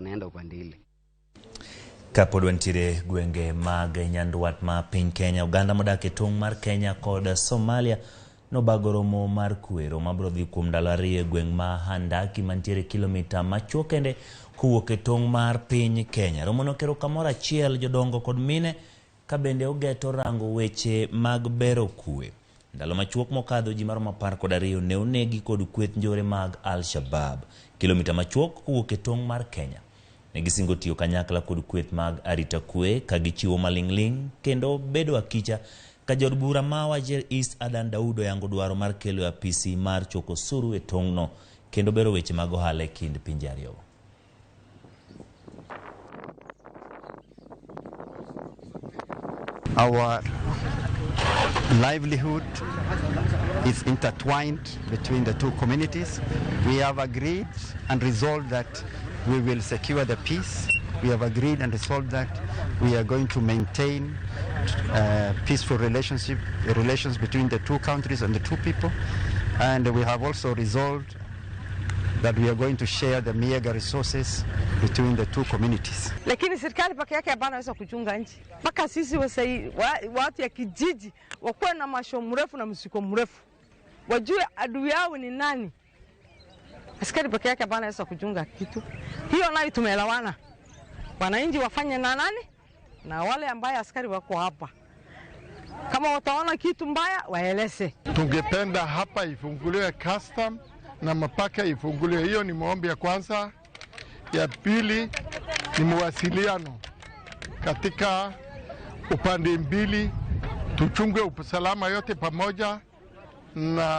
Naenda upande ile. Kapod wantiere gwenge mag nyandwat ma piny Kenya, oganda modak e tong' mar Kenya kod Somalia nobago romo mar kwe. Romo mabiro dhi kuom ndalo 2 e gweng' ma Handaki mantiere kilomita machuok kende kowuok e tong' mar piny Kenya. Romo no okero kamoro achiel jodongo kod mine ka bende ogeto rango weche mag bero kwe. Ndalo machuok mokadho ji maromo 12 ne onegi kod kweth njore mag Al-Shabaab kilomita machuok kowuok e tong' mar Kenya. Negisingo tiyo kanyakla kod kweth mag arita kwe ka gichiwo maling'ling' kendo bedo akicha ka jood bura ma Wajir East Adan Daud oyango dwaro mar kelo apisi mar choko osuru e tong'no kendo bero weche mag ohala e kind pinje ariyogo. Our livelihood is intertwined between the two communities. We have agreed and resolved that we will secure the peace. We have agreed and resolved that we are going to maintain peaceful relations between the two countries and the two people. And we have also resolved that we are going to share the meager resources between the two communities. Lakini serikali peke yake hapana weza kuchunga nchi. Mpaka sisi watu ya kijiji wakuwe na macho mrefu na msiko mrefu, wajue adui yao ni nani. Askari peke yake hapana weza kuchunga kitu. Hiyo nayo tumeelewana. Wananchi wafanye na nani? Na wale ambaye askari wako hapa. Kama wataona kitu mbaya waeleze. Tungependa hapa ifunguliwe custom na mipaka ifunguliwe. Hiyo ni maombi ya kwanza. Ya pili ni mawasiliano katika upande mbili, tuchunge usalama yote pamoja na